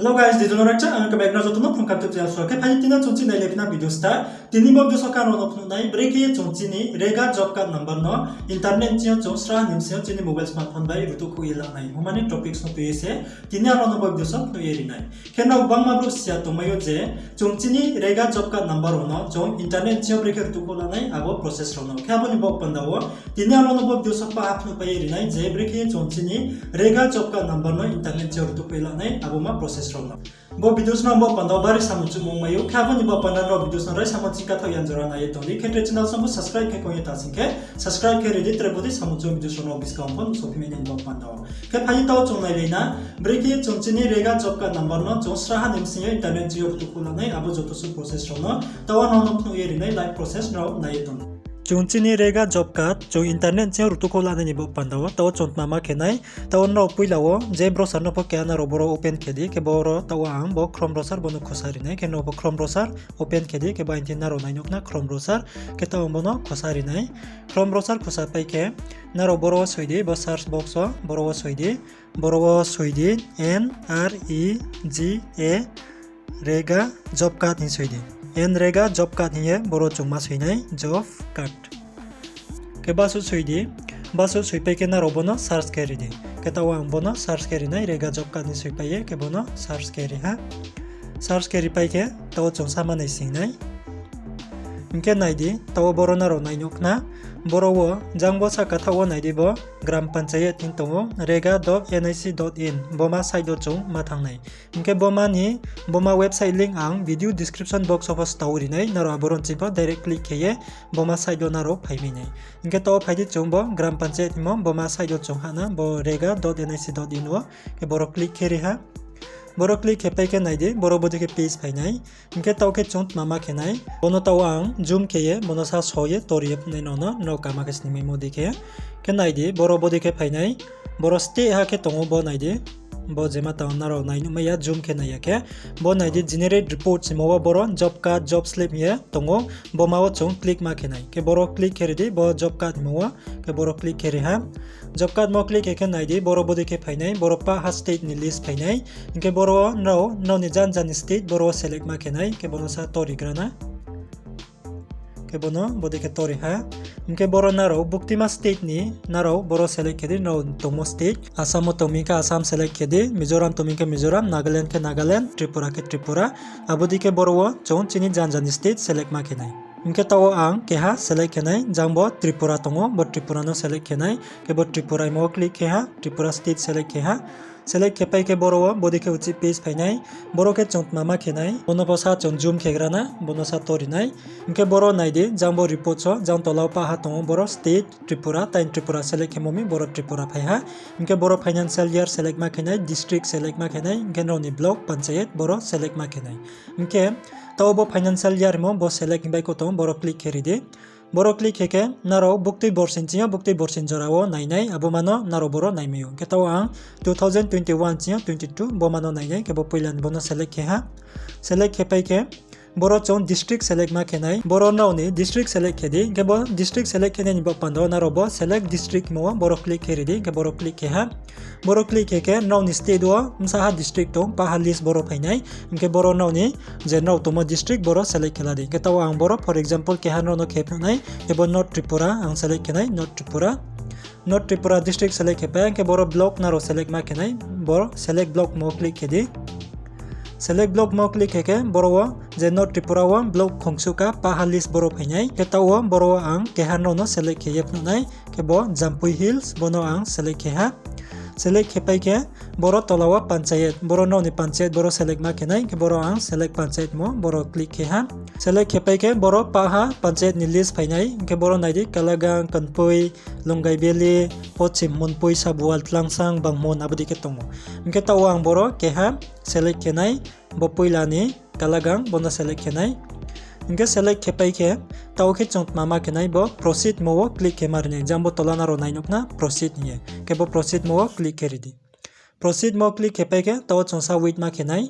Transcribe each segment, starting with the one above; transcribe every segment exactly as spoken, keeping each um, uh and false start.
Hello guys, di jono rakcha, ang kebekna joto no phrung kha YouTube channel so. Khe phai di tini chung chini nailai phina video sta. Tini bo video so khe ang rao no phnuh nai, brekhe ye chung chini REGA job card number no internet chini yo chung sra ni bsing yo chini mobile smartphone bai rutuh khouh ye la nai. Bo mani topics no tui ye se tini ang rao no bo video so phnuh ye ri nai. Khe nrao gbangma brouh siya tongmai ou je, chung chini REGA job card number rao no chung internet chini yo brekhe rutuh khouh la nai, abo process rao no. Khe abo ni baoh panda wo tini ang rao no bo video so paha phnuh pai ye ri nai je brekhe ye chung chini REGA job card number no internet chini yo rutuh khouh ye la nai, abo ma process rao no. Bo videos no baoh panda wo bari samung chumung mai ou, khe abo ni baoh panda nrao videos no raisa mo chingkathaoh ya jora nai ye tong di, khe tre channel so bo subscribe khe kong ye ta sing khe, subscribe khe ri di, tre bo dei samung chumung videos rao no buskang pho nuhsao phi mai nai ni baoh panda wo. Khe phai di taoh chung nailai na, brekhe chung chini REGA job card number no chung sraha ni bsing yo internet chini yo rutuh khouh la nai, abo joto suh process rao no taoh ang rao no phnuh ye ri nai, live process nrao nai ye tong di. Chung chini REGA job card chung internet chini yo rutuh khouh la nai ni baoh panda wo taoh chung tma ma khe nai, taoh nrao poila wo je browser no pho keha nrao boro open khe di, khe boro taoh ang bo Chrome browser bo no khosa ri nai, khe nrao bo Chrome browser open khe di, khe bo aini thing nrao nai nuh khna Chrome browser, khe taoh ang bo no khosa ri nai. Chrome browser khosa pai khe nrao boro wo soi di, bo search box wo boro wo soi di, boro wo soi di N R E G A, REGA job card hing soi di. NREGA job card hing ye boro chung ma soi nai, job card. Khe basuh soi di, basuh soi pai khe nrao bo no search khe ri di. Khe taoh ang bo no search khe ri nai, REGA job card hing soi pai ye, khe bo no search khe ri ha. Search khe ri pai khe taoh chung sa ma nai sing nai. Hing khe nai di, taoh boro nrao nai nuh khna. Boro wo, jang bo sahka thaoh wo nai di bo, Gram Panchayat hing tong ou, rega dot N I C dot in, bo ma site wo chung ma thanng nai. Hing khe bo ma ni, bo ma website link ang video description box wo pho stao ri nai, nrao abo ro ching pho direct click khe ye, bo ma site wo nrao phai mai nai. Hing khe taoh phai di chung bo Gram Panchayat hingmo, bo ma site wo chung hah na, bo rega dot N I C dot in wo, khe boro click khe ri ha. Boro click khe pai khe nai di, boro bodei khe page phai nai. Hing khe taoh khe chung tma ma khe nai. Bo no taoh ang zoom khe ye, bo no sa so ye, tor ye phnuh nai nrao no, nrao kama khe sningmaimo dei khe. Khe nai di, boro bodei khe phai nai. Boro state ha khe tong ou bo nai di. Bo jema tang nrao nai nuhmai ya, zoom khe nai ya khe. Bo nai di generate report hingmo wo boro job card, job slip hing ye tong ou. Bo ma wo chung click ma khe nai. Khe boro click khe ri di, bo job card hingmo wo. Khe boro click khe ri ha. Job card mo click khe khe nai di, boro bodei khe phai nai, boro pah ha state ni list phai nai. Hing khe boro nrao, nrao ni jan jan ni state boro wo select ma khe nai, khe bo no sa tor ri gra na. Khe bo no bodei khe tor ri ha. Hing khe boro nrao buktima state ni nrao boro select khe di, nrao tongmo state. Assam wo tongmi khe Assam select khe di, Mizoram tongmi khe Mizoram, Nagaland khe Nagaland, Tripura khe Tripura. Abo dei khe boro wo chung chini jan jan ni state select ma khe nai. Hing khe taoh wo ang keha select khe nai, jang bo Tripura tong ou, bo Tripura no select khe nai, khe bo Tripura hingmo wo click khe ha, Tripura state select khe ha. Select khe pai khe boro wo bodei khe uchih page phai nai, boro khe chung tma ma khe nai, bo no pho sa chung zoom khe gra na, bo no sa tor ri nai. Hing khe boro nai di, jang bo report so, jang tola wo pah ha tong ou, boro state Tripura, tai Tripura select khemo mi, boro Tripura phai ha. Hing khe boro financial year select ma khe nai, district select ma khe nai, hing khe nrao ni block, panchayat, boro select ma khe nai. Hing khe taoh bo financial year hingmo, bo select hing bai kho tong ou, boro click khe ri di. Boro click khe khe nrao buktui borsi ni ching yo, buktui borsi ni jora wo nai nai, abo ma no nrao boro nai mai ou. Hing khe taoh ang two thousand twenty-one ching yo twenty-two, bo ma no nai nai, khe bo poila ni bo no select khe ha. Select khe pai khe, boro chung district select ma khe nai, boro nrao ni district select khe di, hing khe bo district select khe nai ni baoh panda wo nrao bo select district hingmo wo boro click khe ri di, hing khe boro click khe ha. Boro click khe khe nrao ni state wo bsa ha district tong, pah ha list boro phai nai, hing khe boro nrao ni je nrao tongmo district boro select khe la di. Hing khe taoh ang boro for example keha nrao no khe phnuh nai, khe bo North Tripura ang select khe nai, North Tripura. North Tripura district select khe pai, hing khe boro block nrao select ma khe nai, boro select block mo click khe di. Select block mo click khe khe boro wo je North Tripura wo block khongsuh ka pah ha list boro phai nai, khe taoh wo boro wo ang keha nrao no select khe ye phnuh nai, khe bo Jampui Hills, bo no ang select khe ha. Select khe pai khe boro tola wo panchayat, boro nrao ni panchayat boro select ma khe nai, khe boro ang select panchayat mo boro click khe ha. Select khe pai khe boro pah ha panchayat ni list phai nai, hing khe boro nai di Kalagang, Kanpui, Lungai Valley, Pochim, Munpui, Sabual, Tlangsang, Bangmon, abo dei khe tong ou. Hing khe taoh wo ang boro keha select khe nai, bo poila ni Kalagang, bo no select khe nai. Hing khe select khe pai khe, taoh khe chung tma ma khe nai, bo proceed mo wo click khe ma ri nai, jang bo tola nrao nai nuh khna proceed hing ye. Khe bo proceed mo wo click khe ri di. Proceed mo click khe pai khe, taoh wo chung sa wait ma khe nai.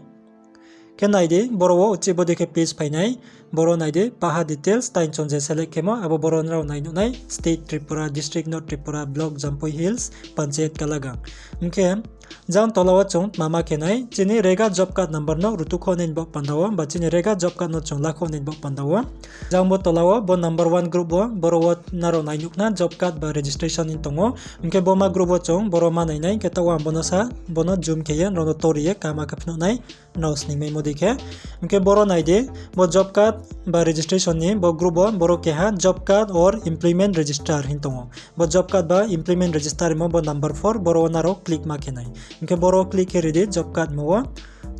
Khe nai di, boro wo uchih bodei khe page phai nai. Boro nai di, pah ha details, tai chung je select khemo, abo boro nrao nai nuh nai, state Tripura, district North Tripura, block Jampui Hills, panchayat Kalagang. Hing khe, Jang tola wo chung tma ma khe nai, chini rega job card number no rutukhouh nai ni baoh panda wo, ba chini rega job card no chung lakhouh nai ni baoh panda wo. Jang bo tola wo bo number one group wo, boro wo nrao nai nuh khna job card ba registration hing tong ou. Hing khe bo ma group wo chung boro ma nai nai, hing khe taoh ang bono sa, bono zoom khe ye nrao no tori ye kaham khe phnuh nai, nrao sningmaimo dei khe. Hing khe boro nai di, bo job card ba registration ni bo group wo boro keha job card or employment register hing tong ou. Bo job card ba employment register hingmo bo number four, boro wo nrao click ma khe nai. Hing khe boro click khe ri di job card mo wo,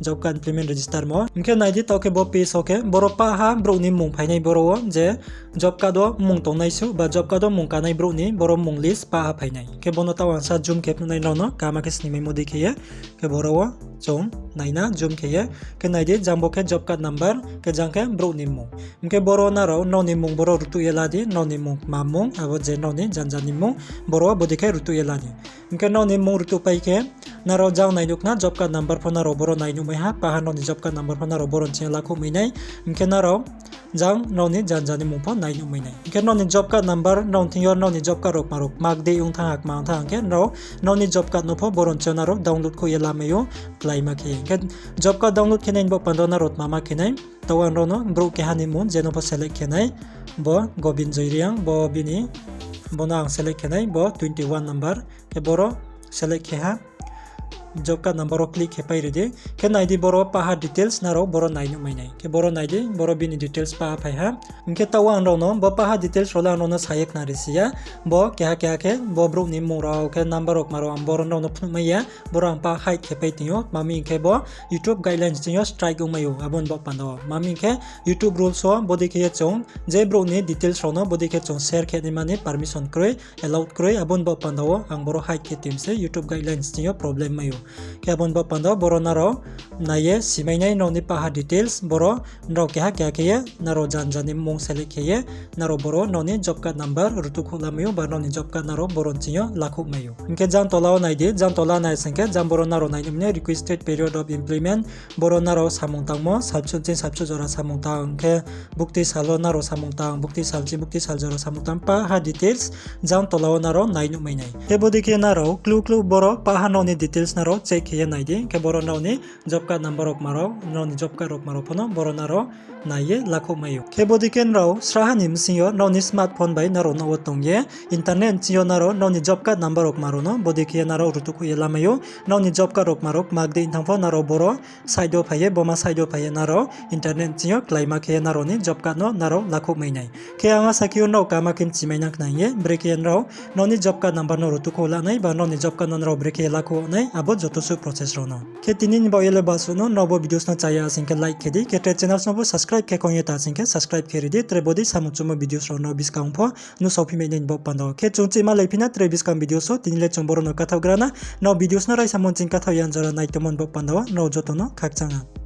job card employment register mo. Hing khe nai di taoh khe bo page wo khe boro pahha brouh ni mmung phainai boro wo je job card wo mmung tongnai suh ba job card wo mmung kanai brouh ni boro mmung list pahha phainai. Khe bono taoh ang sa zoom khe phnuh nai nrao no kaham khe sningmaimo dei khe ye. Khe boro wo chung nai na zoom khe ye. Khe nai di jang bo khe job card number, khe jang khe brouh ni mmung. Hing khe boro nrao nrao ni mmung boro rutuh ye la di, nrao ni mmung tma mmung, abo je nrao ni janja ni mmung, boro bodei khe rutuh ye la di. Hing khe nrao ni mmung rutuh pai khe, nrao jang nai nuh khna job card number pho nrao boro nai nuh mai ha, pahha nrao ni job card number pho nrao boro ni ching yo lakhouh mai nai. Hing khe nrao jang nrao ni janja ni mmung pho nai nuh mai nai. Hing khe nrao ni job card number nrao ni thing yo nrao ni job card rao kma rao kmak dei ong thanng ha, kma ong thanng ha, hing khe nrao nrao ni job card no pho boro ni ching yo nrao download khouh ye lamai ou, kláima khe. Hing khe job card download khe nai ni baoh panda wo nrao tma ma khe nai, taoh ang nrao no brouh keha ni mmung je no pho select khe nai, bo Gobinjoy Reang, bo bini, bono ang select khe nai, bo twenty one number, khe boro select khe ha. Job card number wo click khe pai ri di. Khe nai di boro pahha details nrao boro nai nuh mai nai. Khe boro nai di, boro bini details pahha phai ha. Hing khe taoh ang nrao no bo pahha details rao le ang nrao no sa ye khna ri si ya. Bo keha keha khe bo brouh ni mmung rao khe number rao kma rao ang boro nrao no phnuh mai ya. Boro ang pahha hide khe pai tong ou. Tma hing khe bo YouTube guidelines ching yo strike ong mai ou, abo ni baoh panda wo. Tma hing khe YouTube rules wo bodei khe ye chung je brouh ni details rao no bodei khe chung share khe naima ni permission kroi, allowed kroi, abo ni baoh panda wo ang boro hide khe tong se YouTube guidelines ching yo problem mai ou. Khe abo ni baoh panda wo boro nrao nai ye simai nai nrao ni pahha details, boro nrao keha keha khe ye nrao janja ni mmung select khe ye, nrao boro nrao ni job card number rutukhouh lamai ou ba nrao ni job card nrao boro ni ching yo lakhouh mai ou. Hing khe jang tola wo nai di, jang tola nai sing khe jang boro nrao nai nuh mai nai requested period of employment, boro nrao samung tangmo salbsuh ching salbsuh jora samung tang, hing khe bukti sal wo nrao samung tang, bukti sal ching bukti sal jora samung tang, pahha details jang tola wo nrao nai nuh mai nai. Khe bodei khe nrao klu klu boro pahha nrao ni details nrao check khe ye nai di, khe boro nrao ni job card number rao kma rao, nrao ni job card rao kma rao pho no boro nrao nai ye lakhouh mai ou. Khe bodei khe nrao sraha ni bsing yo nrao ni smartphone bai nrao nouh wo tong ye internet bsing yo nrao nrao ni job card number rao kma rao no bodei khe ye nrao rutukhouh ye lamai ou. Nrao ni job card rao kma rao kmak dei ong thanng pho nrao boro side wo phai ye, boma side wo phai ye nrao internet bsing yo kláima khe ye nrao ni job card no nrao lakhouh mai nai. Khe ang asa khe ou nrao kaham khe mchimai nang khna hing ye, brekhe ye nrao nrao ni job card number no rutukhouh la nai ba nrao ni job card no nrao brekhe ye lakhouh nai, abo joto suh process rao no. Khe tini ni baoh ye le basuh no, nrao bo videos no chaya sing khe like khe di, khe tre channels no bo subscribe khe khong ye ta sing khe subscribe khe ri di, tre bodei samung chumo videos rao no buskang pho nuhsao phi mai nai ni baoh panda wo. Khe chung chima lai phi na tre buskang videos wo, tini le chung boro no kathaoh gra na, nrao videos no raisa mon ching kathaoh ya jora nai tongmo ni baoh panda wo, nrao joto no khakchang ha.